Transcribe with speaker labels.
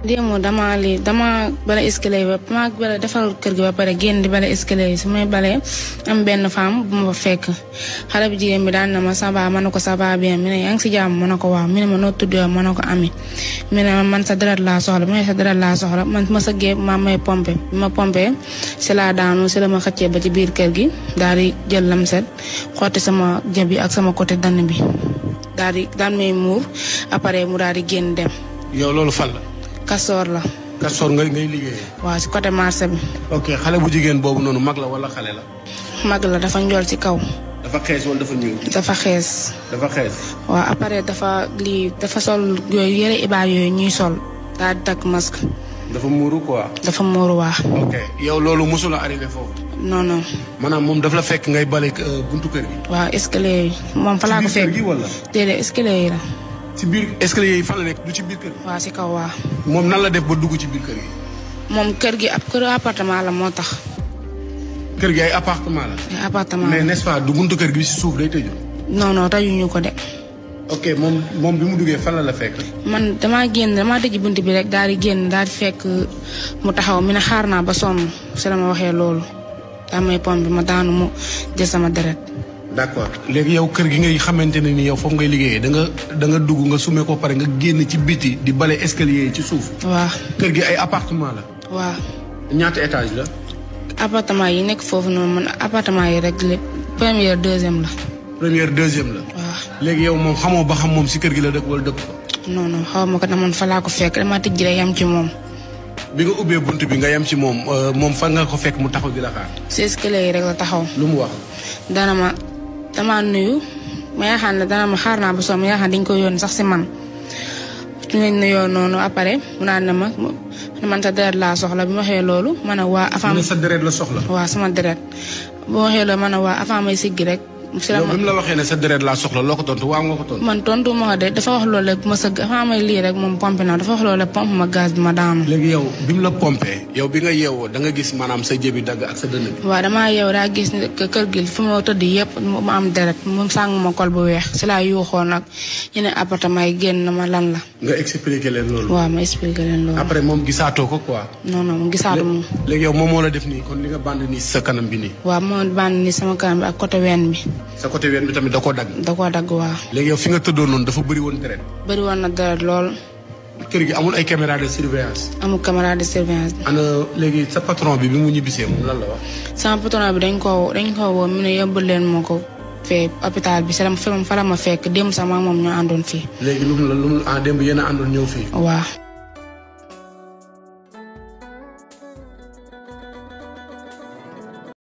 Speaker 1: démb dama bala escalier ba ma bala defal kër gi ba pare génn di bala escalier yi su may bale am benn femme bu ma fa fekk xale bu jigéen bi daan na ma ça va ma ne ko ça va bien mi ne yaa ngi si jàmm ma ne ko waaw mi ne ma noo tudd yow ma ne ko ami mi ne man sa deret laa soxla bi ma sa deret laa soxla man ma sëggee ma may pompé bi ma pompé si laa daanu si la ma xëccee ba ci biir kër gi daal di jël lamset xotti sama jabi ak sama côté dann bi daan may muur après mu daal di génn dem.
Speaker 2: yow loolu fan la.
Speaker 1: Kastoor la.
Speaker 2: Kastoor ngay liggéeyee.
Speaker 1: waaw si côté marché bi.
Speaker 2: ok xale bu jigéen boobu noonu mag la wala xale la.
Speaker 1: mag la dafa njool ci kaw.
Speaker 2: dafa xees wala dafa ñuul.
Speaker 1: dafa xees.
Speaker 2: dafa xees.
Speaker 1: waaw après dafa sol yooyu yëre ibaar yooyu ñuy sol daal di takk masque.
Speaker 2: dafa muuru quoi.
Speaker 1: dafa muuru waa.
Speaker 2: ok yow loolu mosul a arrivé foofu.
Speaker 1: non non.
Speaker 2: maanaam moom daf la fekk ngay bale buntu kër gi.
Speaker 1: waaw escalier yi moom fa laa ko fekk.
Speaker 2: ci biir kër gi wala.
Speaker 1: déedéet escalier yi la.
Speaker 2: ci biir escalier yi fan la nekk du ci biir kër gi.
Speaker 1: waaw si kaw waa.
Speaker 2: moom nan la def ba dugg ci biir kër gi.
Speaker 1: moom kër gi ab kër appartement la moo tax.
Speaker 2: kër gi ay appartement la.
Speaker 1: ay appartement
Speaker 2: mais n'est-ce pas du buntu kër gi si suuf day tëju.
Speaker 1: non non tëjuñu ko de.
Speaker 2: ok moom bi mu duggee fan la fekk.
Speaker 1: man damaa tëj bunt bi rek daal di génn daal di fekk mu taxaw mi ne xaar naa ba sonn si la ma waxee loolu daa may pompe ma daanu mu jël sama deret.
Speaker 2: d'accord léegi yow kër gi ngay xamante ne ni yow foofu ngay liggéeyee da nga dugg nga sumee ko pare nga génn ci biti di bale escalier yi ci suuf.
Speaker 1: waaw
Speaker 2: kër gi ay appartement la.
Speaker 1: waaw.
Speaker 2: ñaata étage la.
Speaker 1: appartement yi nekk foofu noonu man appartement yi rek lépp première deuxième la.
Speaker 2: première deuxième la.
Speaker 1: waaw
Speaker 2: léegi yow moom xamoo ba xam moom si kër gi la dëkk wala dëkk ko.
Speaker 1: non non xaw ma ko ne man fa laa ko fekk dama tijji rek yam ci moom.
Speaker 2: bi nga ubbee bunt bi nga yem ci moom moom fan nga ko fekk mu taxaw di la xaar.
Speaker 1: si escalier yi rek la taxaw.
Speaker 2: lu mu wax.
Speaker 1: dama nuyu ma yaakaar ne dana ma xaar naa ba sonn ma yaakaar dañ ko yónni sax si man su ñu nuyoo noonu après mu naan ne ma man sa deret laa soxla bi ma waxee loolu ma ne waa. avant
Speaker 2: sa deret la soxla.
Speaker 1: waaw sama deret bu ma waxee loolu ma ne waa avant may siggi rek.
Speaker 2: yow bi mu la waxee ne sa deret laa soxla loo ko tontu waaw nga ko tontu.
Speaker 1: man tontu ma ko de dafa wax loolu rek ma sëgg avant may lii rek moom pompé na dafa wax loolu rek pompe ma gaz bi ma daanu.
Speaker 2: léegi yow bi mu la pompé yow bi nga yeewoo da nga gis maanaam sa jëbi dagg ak sa dënn bi.
Speaker 1: waaw damaa yeew daa gis ne kër gi fi ma tëdd yëpp ma am deret mu sàng ma kol bu weex si laa yuuxoon nag yeneen appartement yi génn ma lan la.
Speaker 2: nga expliqué leen loolu.
Speaker 1: waaw ma expliqué leen loolu.
Speaker 2: après moom gisaatoo ko quoi.
Speaker 1: non non gisaatu moom.
Speaker 2: léegi yow moom moo la def nii kon li nga band nii sa kanam bi nii.
Speaker 1: waaw moo band nii sama kanam bi ak côté ween bi.
Speaker 2: sa côté ween bi tamit da koo dagg.
Speaker 1: da koo dagg waaw.
Speaker 2: léegi yow fi nga tëddoon noonu dafa bëri woon deret.
Speaker 1: bëri woon na deret lool.
Speaker 2: kër gi amul ay caméra de surveillance.
Speaker 1: amul caméra de surveillance.
Speaker 2: ana léegi sa patron bi mu ñibbisee moom lan la wax.
Speaker 1: sama patron bi dañ koo woo mu ne yóbbu leen moo ko fee hôpital bi fa la ma fekk démb sama moom ñoo àndoon fii.
Speaker 2: léegi lu mu démb yéen a àndoon ñëw fii.
Speaker 1: waaw.